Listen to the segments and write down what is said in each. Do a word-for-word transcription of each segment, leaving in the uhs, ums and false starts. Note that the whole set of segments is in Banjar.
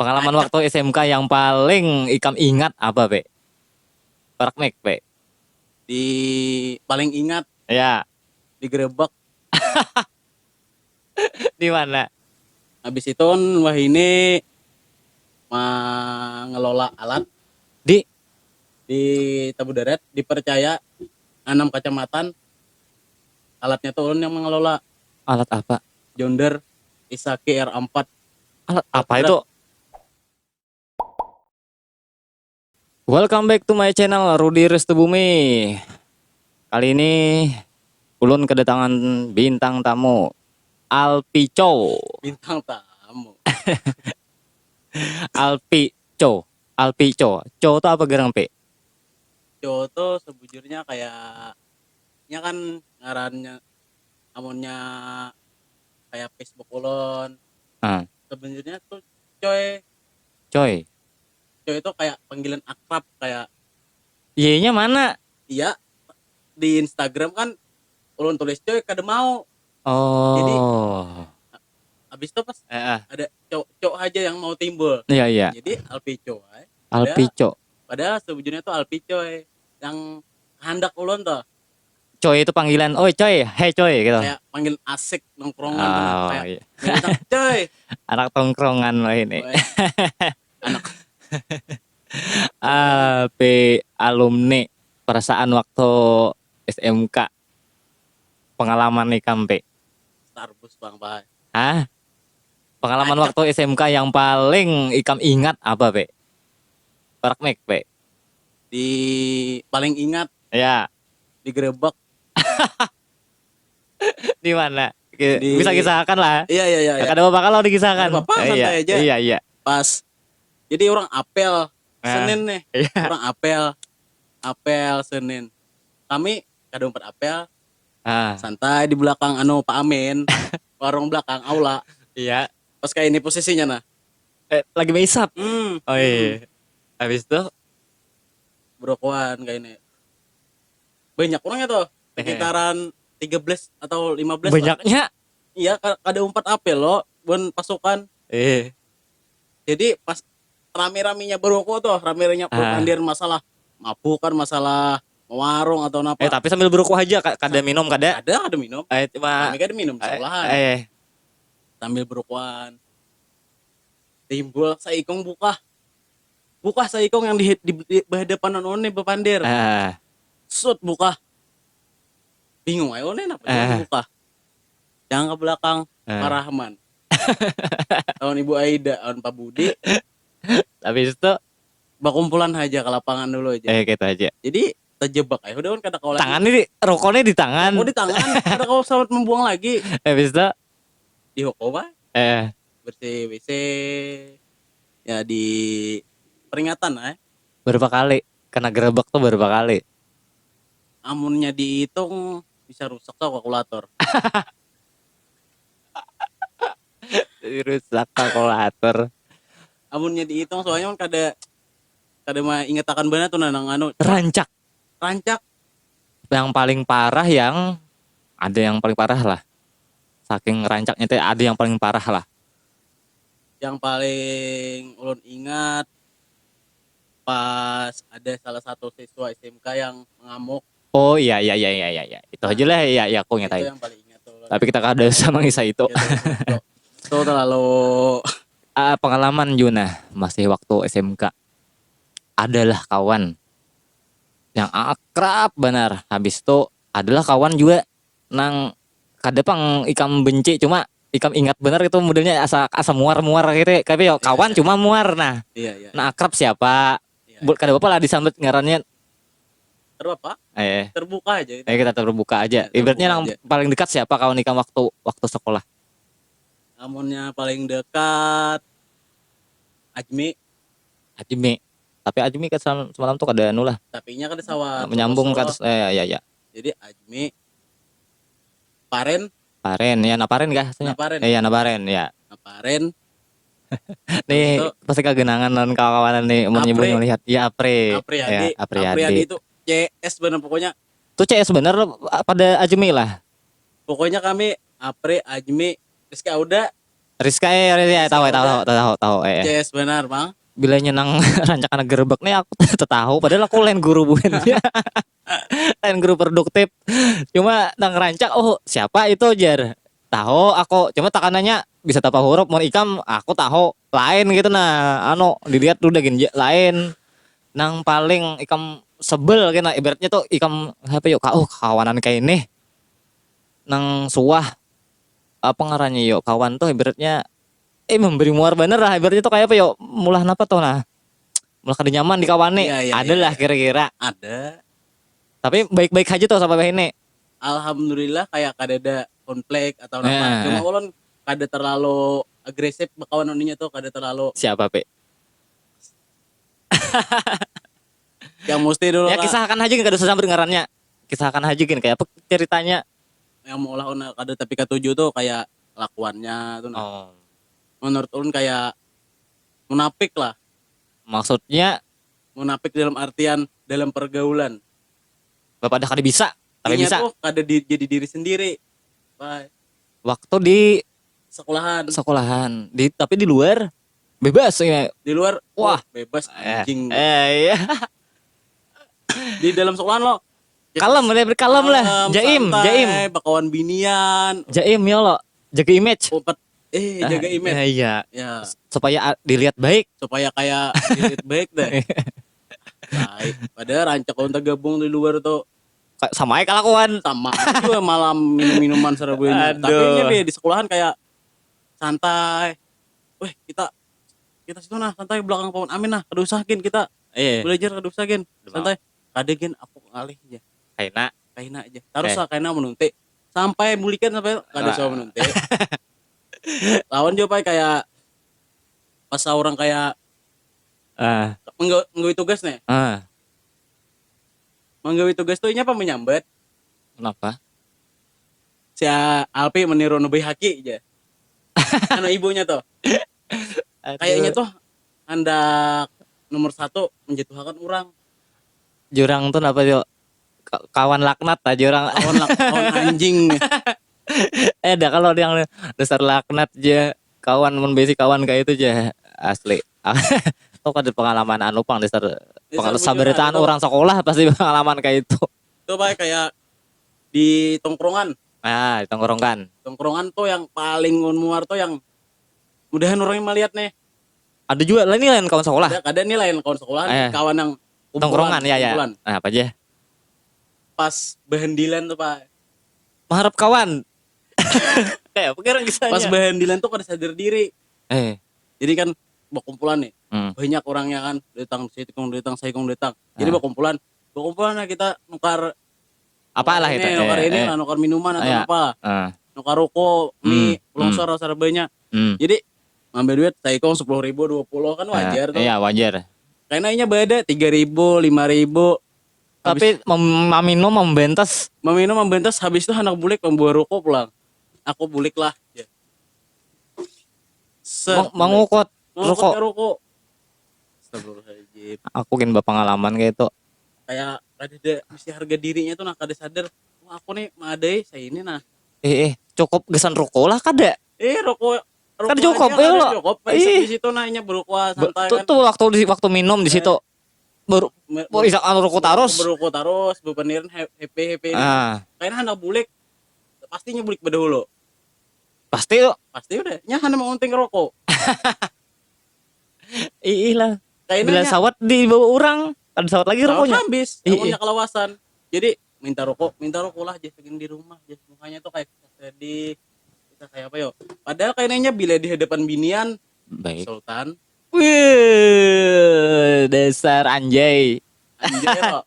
Pengalaman waktu S M K yang paling ikam ingat apa, Pe? Parak mic, Pe. Di paling ingat Ya, digerebek di mana? Habis itu kan wahini mengelola alat Di di Tabudarat, dipercaya enam kecamatan. Alatnya tuh ulun yang mengelola. Alat apa? John Deere Isaki R empat. Alat apa itu? Welcome back to my channel, Rudi Restu Bumi. Kali ini ulun kedatangan bintang tamu, Alpi Chow. Bintang tamu. Alpi Chow. Alpi Chow. Chow tu apa gerang, Pi? Chow tuh sebujurnya kayak nya kan ngarannya, amunnya kayak Facebook ulun. Ah. Sebenarnya tuh Coy. Coy. Coy itu kayak panggilan akrab, kayak Y-nya mana? Iya, di Instagram kan ulun tulis Coy kada mau. Oh. Habis itu pas Eh, eh. ada Coy, Coy aja yang mau timbul. Iya, iya. Jadi Alpi Coy. Alpi Chow. Padahal sebujurnya tuh Alpi Coy yang kehendak ulun tuh. Coy itu panggilan, "Oi Coy, hey Coy," gitu. Kayak panggil asik nongkrongan tuh, Oh, kayak iya. kayak bilang, "Coy." Anak tongkrongan lah ini. Weh. Anak Alpi alumni, perasaan waktu S M K, pengalaman ikam, Pi? Starbus bang, Bay. Hah? Pengalaman waktu S M K yang paling ikam ingat apa, Pi? Parak mic, Pi. Di paling ingat Ya, digerebek. Di mana? Ki- Di- Bisa kisahkan lah. Iya, iya, iya, Ya, iya. kada apa-apa kalau dikisahkan. Kada apa-apa, Eh, iya, santai aja. Iya, iya. Pas jadi orang apel Ah. Senin nih. Iya. Orang apel. Apel Senin. Kami kada umpat apel, Ah, santai di belakang anu Pak Amin. Warung belakang aula. iya. Pas kayak ini posisinya nah. Eh, lagi meisap. Hmm. Oh iya. Habis itu Brokoan kayak ini. Banyak orangnya tuh. Eh. Sekitaran tiga belas atau lima belas lah. Banyaknya. Iya, ka- kada umpat apel lo, bukan pasukan. Eh, Jadi pas rame-ramenya beroko tuh, rame-ramenya Ah. berpandir masalah mabuk kan, masalah mewarung atau napa. eh tapi sambil beroko aja, ka- kada minum kada. Ada, ada minum. Eh, cuma Kami kada minum eh, sekolahan. eh, Sambil berokokan. Timbul saikung bukah. Bukah saikung yang di, di, di berhadapan anu nih berpandir. ah, Sut bukah. Bingung ayo nih napa Eh. bukah. Jangan ke belakang Eh. Pak Rahman. Lawan Ibu Aida, lawan Pak Budi. Habis itu Bakumpulan aja ke lapangan dulu aja. eh gitu aja. Jadi terjebak aja udah kan kada kawa lagi. Tangan ini, rokoknya di tangan. Oh, di tangan, kada kawa sempat membuang lagi. Habis itu Dihukum ah, eh bersih W C. Ya di peringatan eh. Berapa kali? Kena gerebek tuh berapa kali? Amunnya dihitung bisa rusak tuh kalkulator. Rusak kalkulator. Amunnya dihitung soalnya kan kada kada mah ingatakan benar tuh nah nang anu Rancak. Rancak. Yang paling parah yang ada yang paling parah lah. Saking rancaknya teh ada yang paling parah lah. Yang paling ulun ingat pas ada salah satu siswa S M K yang mengamuk. Oh iya iya iya iya iya iya. Itu aja lah ya, ya aku Itu ngetai. Yang paling ingat tuh. Tapi kita kada usah mangisa itu. Itu, itu, itu terlalu Ah, pengalaman Juna masih waktu S M K adalah kawan yang akrab benar. Habis itu adalah kawan juga nang kada pang ikam benci, cuma ikam ingat benar itu modelnya asa asa muar muar gitu. Tapi ya kawan iya. Cuma muar nah. Iya iya. Nah akrab siapa? Iya. Bu- Kada apa lah disambut ngarannya. Terus apa? Eh, Terbuka aja gitu. eh kita terbuka aja. Ya, Ibaratnya terbuka nang aja. Paling dekat siapa kawan ikam waktu waktu sekolah? Amunnya paling dekat Ajmi. Ajmi. Tapi Ajmi kan semalam, semalam tuh kada anu lah. Tapinya kada sawah Menyambung solo. Kan eh ya ya. Jadi Ajmi, Paren. Paren ya, na Paren kah? Na Paren. Eh ya na Paren ya. Na Paren. Nih Itu pasti kagenangan lawan kawan-kawan nih mun Apri. Nyebut melihat. Ya Apri. Apriadi. Ya, Apriadi. Apriadi itu C S benar pokoknya. Tuh C S bener pada Ajmi lah. Pokoknya kami Apri, Ajmi, Rizky Auda, Rizka, eh, Rizka, tahu, tahu, tahu, tahu, tahu, eh. Yes, benar, Bang. Bilanya nang rancak anak gerbek nih aku tatahu, padahal aku lain guru buhan. Lain guru produktif. Cuma nang rancak, oh, siapa itu, jar. Tahu aku, cuma takananya bisa tapa huruf, mun ikam aku tahu. Lain gitu nah, anu, dilihat udah gin ja-, lain. Nang paling ikam sebel kena, ibaratnya tuh ikam apa yuk, ka-, oh, kawanan kayak ini. Nang suah, apa ngarannya yuk, kawan tuh ibaratnya, eh, memberi muar banar lah, ibaratnya tuh kayak apa yuk, mulah napa tuh nah. Mulah kada nyaman dikawani. Iya, iya, ada iya, lah kira-kira. Ada. Tapi baik-baik aja tuh sama ini. Alhamdulillah kayak kada ada konflik atau apa. Nah. Cuma ulun kada terlalu agresif bakawan uninya tuh, kada terlalu. Siapa, Pe? Yang mesti dulu. Ya, kisahkan aja gin, kada usah sambil ngarannya. Kisahkan aja gin, kayak apa ceritanya? Yang maulah ulun kada tapi katuju tuh kayak kelakuannya tuh nah. Oh. Menurut ulun kayak munafik lah. Maksudnya? Munafik dalam artian dalam pergaulan. Bapak dah kada bisa, tapi bisa. Tuh kada di, jadi diri sendiri. Bye. Waktu di sekolahan. Sekolahan. Di, tapi di luar bebas ya. Di luar, wah, oh, bebas, eh, anjing. Eh, iya. Di dalam sekolahan lo. Kalem, kalem lah. Jaim, santai, jaim. Bakawan binian. Jaim ya lo. Jaga image. Umpat eh, jaga image. Ya, iya. Ya. Supaya dilihat baik. Supaya kayak dilihat baik deh. Baik. Padahal rancak kalau gabung di luar tuh. Sama aja kelakuan. Sama juga malam minum-minuman sarabunya. Tapi ini di sekolahan kayak santai. Weh, kita kita situ nah santai belakang pohon amin nah. Kada usah gin kita. Iya. Belajar kada usah gin. Santai. Kada gin aku ngalih aja. Kaina. Kaina aja. Terus lah kaina menunti. Sampai bulikan sampai kada usah menunti. Lawan juga pai kayak pas orang kayak ah menggawi tugas nih. Ah. Menggawi tugas tuh inya apa menyambat? Kenapa? Si Alpi meniru nubi haki aja. Anu ibunya tuh. Kayaknya tuh hendak nomor satu menjatuhkan orang. Jurang tuh apa yuk? Kawan laknat aja orang. Kawan laknat, kawan anjing. Eh, dah kalau yang dasar laknat aja kawan membesi kawan kayak itu aja asli. Tuh kada pengalaman anu pang dasar pengalaman sabaritaan orang sekolah pasti pengalaman kayak itu. Tuh baik kayak di tongkrongan. Ah, di tongkrongan. Tongkrongan tuh yang paling muar tuh yang mudahan orangnya melihat nih. Ada juga lah ini lain kawan sekolah. Ada, ada nih lain kawan sekolah, eh, kawan yang kumpulan, tongkrongan ya, ya. Nah, apa aja? Pas bahandilan tuh, Pak. Mengharap kawan. Kayak apa kira kisahnya? Pas bahandilan tuh kada sadar diri. Eh. Jadi kan berkumpulan nih. Hmm. Banyak orangnya kan, datang saikung datang saikung datang. Jadi berkumpulan. Berkumpulan lah kita nukar apa lah itu? Nukar ini lah, nukar minuman atau apa. Nukar rokok, mie, longsor, rasa rebanya. Hmm. Jadi ngambil duit saikung sepuluh ribu, dua puluh kan wajar tuh. Iya, wajar. Karena inya bada tiga ribu, lima ribu. Tapi maminum membentas. Maminum membentas, habis itu anak bulik membawa rokok pulang. Aku bulik lah. Ya. Mangukut rokok. Rokok. Astagfirullahaladzim. Aku gin berpengalaman kayak itu. Kayak ada mesti harga dirinya tuh nah kada sadar. Wah, aku nih madai saya ini nah. Eh, eh, cukup gesan rokok lah kada. Eh, rokok. Kada cukup ya lo. Cukup. Di situ nanya berukwa santai tuh, kan. Tuh waktu di waktu minum di situ. Baru baru isak anu rokok tarus. Berukwa tarus, bepeniran happy happy. Ah. Kayaknya hendak bulik. Pastinya bulik bedahulu. Pasti tuh. Pasti udah. Nya hana mengunting rokok. Ih lah. Bila sawat dibawa orang, kada sawat lagi rokoknya. Habis, rokoknya kalawasan. Jadi minta rokok, minta rokok lah, jadi di rumah, jadi mukanya tuh kayak sedih, kita kayak apa yo. Padahal kayaknya bila di hadapan binian, baik. Sultan. Wih, dasar anjay. Anjay lo.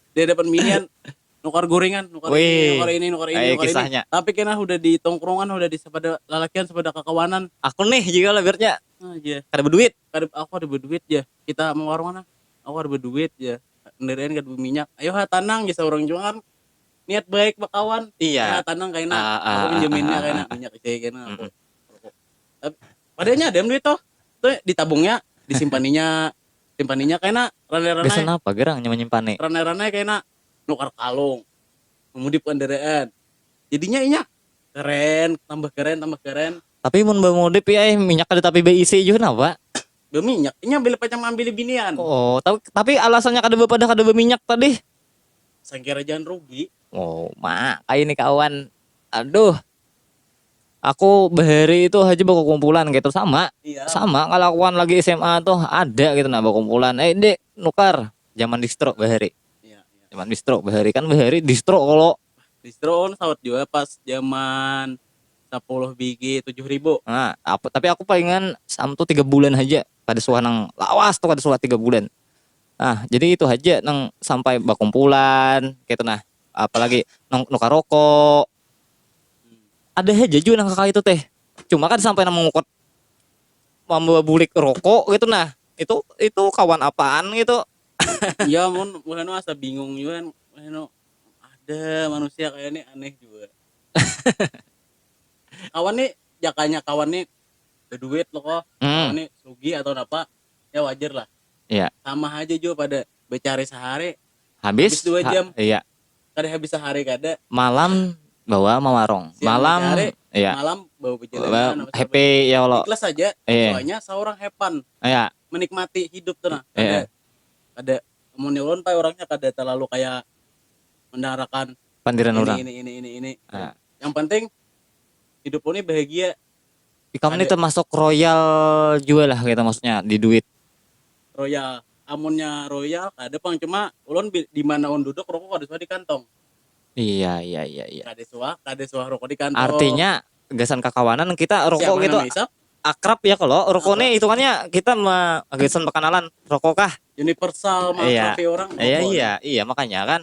Di hadapan binian, nukar gorengan, nukar ini, nukar ini, nukar ini, nukar ini. Tapi kena udah di tongkrongan, udah di sepada lalakian, sepada kakawanan. Aku nih juga lah biarnya. Nah, iya. Kada berduit. Kada, aku ada berduit ya. Kita mau warung mana? Aku ada berduit ya. Kendarian kada berminyak. Ayo ha tanang ya seorang juga kan. Niat baik bakawan. Iya. Ha tanang kaina. Aku pinjaminnya kaina minyak saya kaina aku. Padahal ada duit tuh. Tuh ditabungnya, disimpaninya, simpaninya kaina rane-rane. Biasa napa gerang nyaman nyimpani? Rane-rane kaina nukar kalung, memudi kendaraan. Jadinya inya keren, tambah keren, tambah keren. Tapi mun bamudip ya, eh, minyak kada tapi baisi jua napa? Baminyak, inya bila pacang maambil binian. Oh, tapi, tapi alasannya kada bapadah kada baminyak tadi. Sangkira jangan rugi. Oh, mak, kayak ini kawan. Aduh. Aku bahari itu haja bakumpulan gitu sama. Iya. Sama kalakuan lagi S M A tuh ada gitu nah bakumpulan. Eh, Dek, nukar. Zaman distro bahari. Iya, iya. Zaman distro bahari kan bahari distro kalau Distro on sawat juga pas zaman sepuluh bigi tujuh ribu. Nah, apa tapi aku palingan sam tuh tiga bulan aja kada suah nang lawas tuh kada suah tiga bulan. Nah, jadi itu aja nang sampai bakumpulan gitu nah. Apalagi nang nukar rokok. Ada aja juga nang kayak itu teh. Cuma kan sampai nang mengukut membawa bulik rokok gitu nah. Itu itu kawan apaan gitu. Iya, mun bukan asa bingung juga kan. Anu, ada manusia kayak ini aneh juga. Kawan nih, jakanya kawan nih berduit loh kok. Hmm. Kawan nih sugi atau apa, ya wajar lah. Iya. Sama aja juga pada bercari sehari Habis, Habis dua ha- jam. Iya. Kada habis sehari kada. Malam bawa mawarung. Siang Malam mencari, iya. Malam bawa berjalan Bawa apa happy ya Allah. Ikhlas aja. Iya. Soalnya seorang hepan Iya. Menikmati hidup tuh nah. Kada Iya. Kada mun ulun pai orangnya kada terlalu kayak mendarakan Pandiran ini, orang. ini ini ini ini. Ah. Yang penting hidup ini bahagia. Ikam ini Ada. Termasuk royal juga lah kita maksudnya di duit. Royal, amunnya royal kada pang, cuma ulun bi- di mana ulun duduk rokok kada suah di kantong. Iya iya iya iya. Kada suah, kada suah rokok di kantong. Artinya gasan kakawanan kita rokok Siapa gitu nama isap? Akrab ya kalau rokok nih hitungannya kita me- gasan perkenalan rokok kah? Universal Iya. mengakrabi orang. Iya Rokok. Iya iya makanya kan